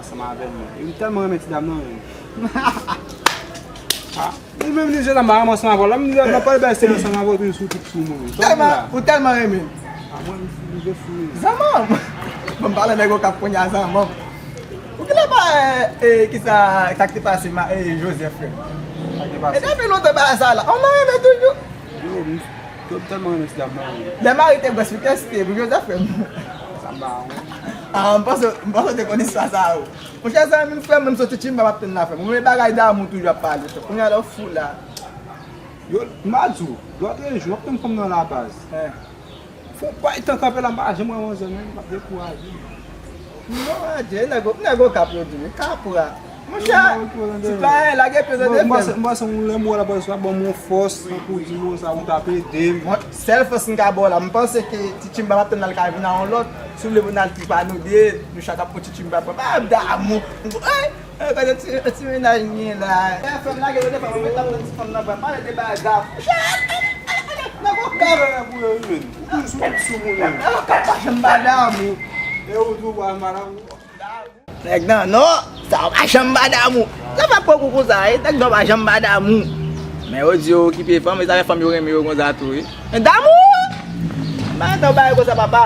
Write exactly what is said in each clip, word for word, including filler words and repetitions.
Ansanm avè l, men. E m tèlman renmen ti dam nan, men. Ah, li menm li jwenn anba ansanm avè l. Lè m di l, m ap pale bagay serye ansanm avè w, tou sou tout sou mwen. Tèlman, ou tèlman renmen l. Ah, mwen, m fou, m te fou. Zanmanm! Bon, m pale nèg Okap kounye a, zanmanm. Ou genlè pa, eh, eh, kisa, sa k te pase, ma, eh, Joseph, frè m? Sa k te pase? E depi lontan bagay sa la, ou nan renmen toujou? Yo, m, yo, m tèlman renmen ti dam nan, wi. Lè mari te gwès, wi, kès te, pou Joseph, frè m. Sa m pa wè. Ah, m panse, m panse w te konn istwa sa, wi. Monchè, zanmi m, frè m, menm soti Timba, m ap tann la, frè m. Ou renmen bagay damou toujou ap pale, frè. Kounye a la, ou fou la. Yo, m a di w, lòtrejou, w ap tann fanm nan la baz. Eh. Fon pa etan kanpe la, m pa janm wè manzè, men m ap dekouraje. Non, adje, nèg, nèg Okap yo di wi, kapra. Monchè, sitwayen, lage pye nan defèm. M panse, m panse, lè m wè la, panse w ap ban m yon fòs, tankou di m sa, ou t ap ede m. Mwen, sèl fòs m ka ba w la, m panse ke ti Timba m ap tann nan l ka vin a yon lòt. Si w vle pou n al tripa nou de, nou chak ap pran ti Timba, pran pa damou. Eh! Eh, gade ti, ti mennaj m gen la. Eh, fè m lage yo devan, mwen mèt ap pran ti fanm nan pran. Pale de bagay. Nan gwo kè. Ou toujou sou, sou moun yo. Nan gwo kè pa janm ba damou. E ou tou pa janm ba damou. Nèg nan, non, sa pa janm ba damou. Sa pa pran kou konsa, e nèg nan pa janm ba damou. Men yo di yo okipe fanm, e sa fè fanm yo renmen yo konsa tou, wi. Men damou! Mwen pa nan bagay konsa, papa.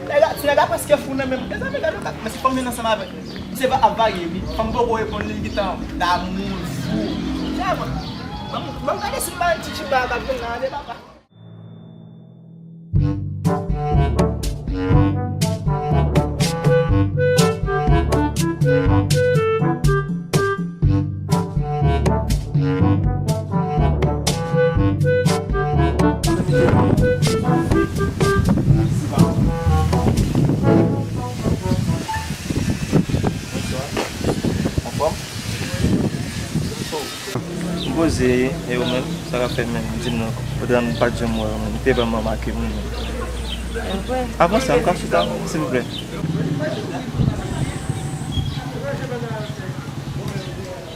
Nèg la, ti nèg la prèske fou nan menm. Mezanmi, gade yon kat, men si fanm vin ansanm avèk li, misye va ap varye, wi. Fanm poko reponn li, li gentan damou, fou. Chè, mwen, mwen, mwen gade si m pa yon ti chiba k ap vin nan, de papa. Bonswa. Anfòm? M poze, e ou menm, sa k ap fèt menm? Di m non, pandan m pa t janm wè w menm, m te vrèman make moun menm. Avanse, m ka chita, silvouplè.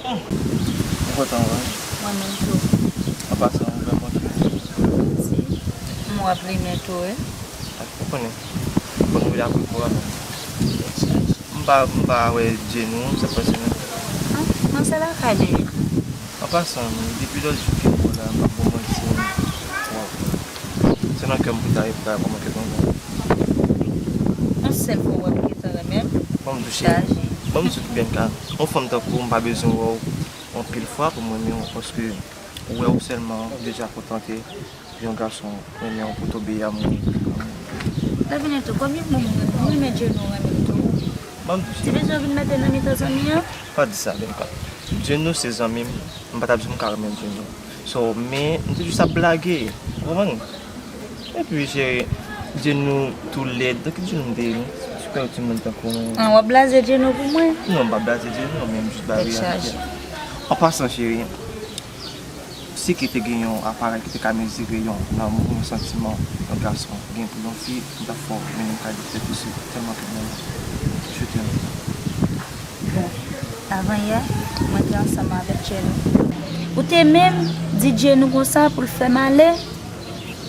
M kontan wè w. Mwen menm tou. An pasan, ou vrèman ki. Mèsi. M wè w ap renmen tou, wi. Ou konnen, fò nou vin apre kouran menm. M pa, m pa wè Djenou, sa k pase menm? Ah, mwen se lakay li ye. An pasan, depi lòt jou ke m wè w la, m p ap ba w manti, m, waw. Se nan kè m pou ta ye, pou ta wè kòman ke m renmen w. Yon sèl fwa w wè m gentan renmen l. Ban m di w cheri. Ban m di w Bianca, yon fanm tankou w, m pa bezwen wè w anpil fwa pou m renmen w, paske wè w sèlman, m deja kontante. Yon gason renmen w pou tonbe amou. Davina tou, konbyen moun ou renmen? Ou renmen Djenou renmen l tou? Ban m di w cheri. Ti bezwen vin mete nan mitan zanmi an? Pa di sa, Bianca. Djenou se zanmi m, m pa t ap janm ka renmen Djenou. So, men, m te jis ap blage, ou konprann? Epi, cheri, Djenou tou lèd, tanki Djenou m te ye, non? Sipè timoun tankou w. Ah, w ap blaze Djenou pou mwen? Non, m pa blaze Djenou, men m jis blage avèk li. Tèt chaje. An pasan, cheri, si ke te gen yon aparèy ki te ka mezire yon lanmou, yon santiman yon gason gen pou yon fi, m t ap fè w mennen m kay doktè touswit, tèlman ke m renmen w. Je t'aime. Bon, avanyè, mwen te ansanm avèk Djenou. Ou te menm di Djenou konsa pou l fè m ale?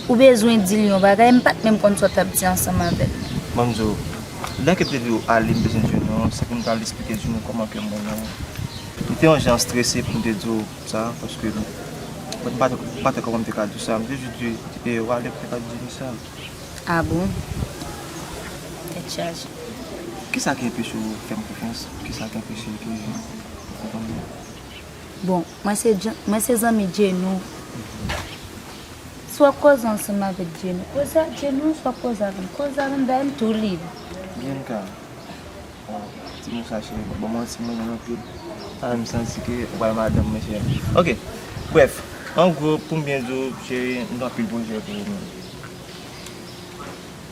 Ou bezwen di l yon bagay, m pa t menm konn sa w t ap di ansanm avè l. Ban m di w, lè ke m te di w ale, m bezwen Djenou, se pou m t al eksplike Djenou kòman ke m renmen w. M te yon jan strese pou m te di w sa, paske m pa t, m pa t konn kòman m te ka di w sa. M te jis di, e, w ale pou te ka di Djenou sa. Ah bon? Tèt chaje. Kisa ki anpeche w fè m konfyans? Kisa ki anpeche ke w konprann mwen? Bon, mwen se Dje-, mwen se zanmi Djenou. Si w ap koze ansanm avèk Djenou, koze ak Djenou. Si w ap koze avè m, koze avè m, dayè m tou lib. Bianca, oh, ti moun sa cheri, bon, mwen ti moun anpil. Ah, m santi ke ou pral madanm mwen cheri. Ok, brèf, an gwo, pou m byen di w, cheri, m gen anpil pwojè pou ou menm.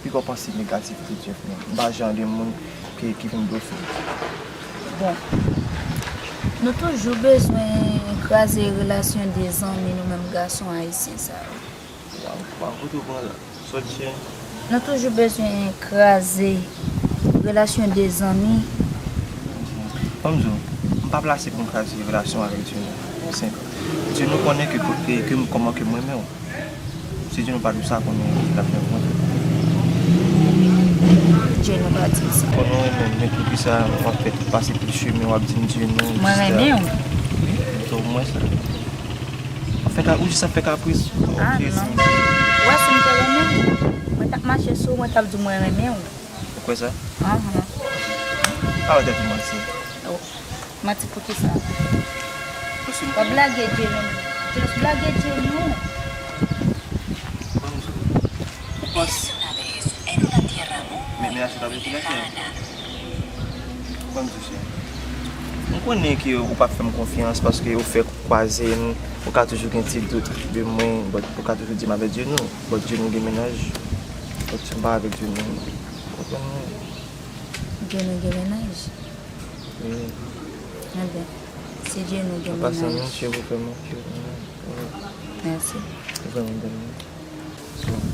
Piga w panse negatif de Jeff menm. M pa jan de moun ki, ki vin blofe. Bon, nou toujou bezwen kraze relasyon de zanmi nou menm gason ayisyen sa yo. Waw, waw, kote w pran sa? Sòt chen. Nou toujou bezwen kraze relasyon de zanmi. Ban m di w, m pa plase pou m kraze relasyon avèk Djenou. Senk. Djenou konnen ke kote, ke m, kòman ke m renmen w. Si Djenou pa di w sa, konnen l ap fè w kontre. Djenou pa di sa. Konnen w renmen m, men poukisa w ap fè tout pase tout chemen, w ap di m Djenou? Mwen renmen w. Wi, m tou mwen sa. Anfèt, ou jis ap fè kapris. Ah, non. Ou wè si m te renmen w, mwen t ap mache sou ou, mwen t ap di w mwen renmen w. Ou kwè sa? Ahan. Arete di manti. Oh. Manti pou kisa? W ap blage Djenou. Just blage Djenou. Ou panse, men, men achte tablet la, chè. Ou panse, chè? M konnen ke ou p ap fè m konfyans paske ou fè kwaze m, ou ka toujou gen ti dout de mwen, but ou ka toujou di m avèk Djenou, but Djenou gen mennaj, but m pa avèk Djenou. Ou konprann mwen? Djenou gen mennaj? Wi. Enben, si Djenou gen mennaj. An pasan, mèsi pou fè m. Mèsi. Ou vrèman bèl, wi.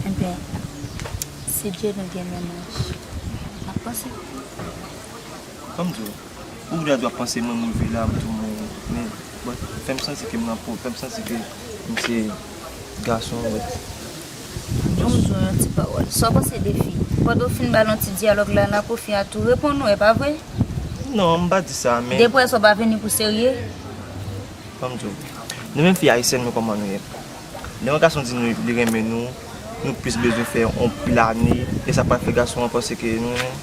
Enben, si Djenou gen mennaj, m ap panse. Ban m di w, ou vle di w ap panse mwen, m rive la, m tou mwen, men, but, fè m santi ke m nan po, fè m santi ke m se gason, but. Ban m di w yon ti pawòl. Sa w panse de fi? Pandan w fin ba l yon ti dyalòg la, n ap ofi a tou reponn ou, e pa vre? Non, m pa di sa, men. Depi yè swa w pa vini pou serye? Ban m di w. Nou menm fi ayisyèn, nou kòman nou ye? Lè yon gason di nou li renmen nou, nou plis bezwen fè yon pil ane, e sa pral fè gason an panse ke nou renmen.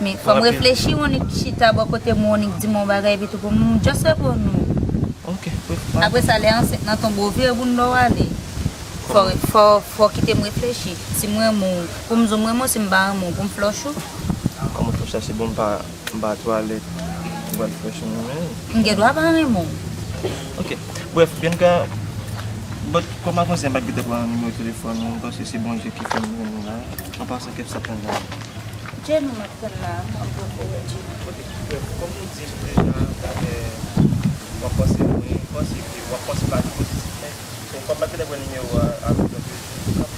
Men fò m reflechi, w annik chita bò kote m, w annik di m yon bagay epi tou pou m just reponn ou. Ok, bref. Apre sa, lè ansent nan tonbe w vire bounda w ale. Fò, fò, fò kite m reflechi. Si m renmen w, pou m di w m renmen w, si m pa renmen w, pou m flòch ou. Kòman flòch la, se bon m pa M pa twalèt, m pral fè chanjman. M gen dwa pa renmen w. Ok. Bref, Bianca, but kòm madanmwazèl m pa t gentan pran nimewo telefòn ou, m panse se Bondye ki fè m jwenn ou la. An pasan, kèt sa tann la. Djenou m ap tann la, m ap poko wè Djenou. Ok, bref, kòm nou di deja, eh, w ap panse mwen, panse ke w ap panse bagay pozitivman. So, kòm m pa t gentan pran nimewo a, avèk yon telefòn.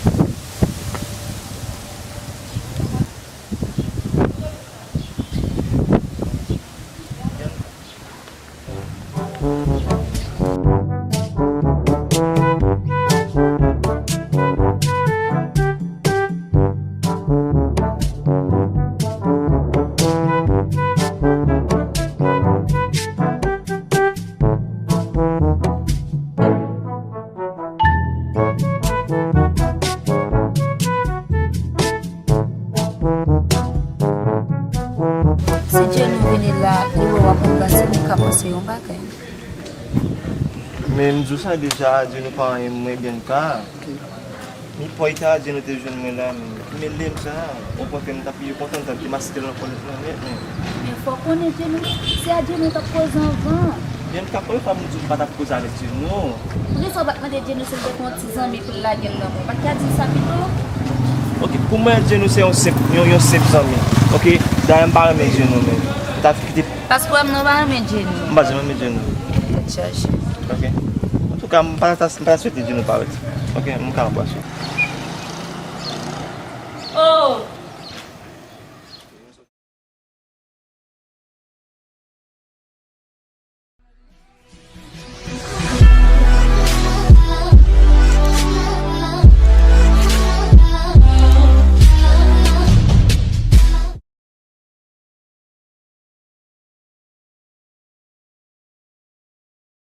Si Djenou vini la, li wè w ap anbrase m, li ka panse yon bagay. Men m di w sa deja, Djenou pa renmen mwen, Bianca. Ni pòy ta, Djenou te jwenn mwen la, men, men lè m sa, ou konprann m t ap pi kontan, m t ap demaske l ankò nèt lan nèt, men. Men fò w konnen Djenou, se a Djenou w t ap koze anvan. Bianca, konbyen fwa m di w m pa t ap koze avèk Djenou? Poukisa w pa t mande Djenou si l te gen yon ti zanmi pou l lage l nan men w? W pa t ka di l sa pito? Ok, pou mwen, Djenou se yon senp, yon, yon senp zanmi. Ok, dayè m pa renmen Djenou, men. M ta kite. Paske w wè m nan, w pa renmen Djenou. M pa di m renmen Djenou. Tèt chaje. Ok. Antouka, m pa ta, m pa ta swete Djenou parèt. Ok, m ka anbrase w.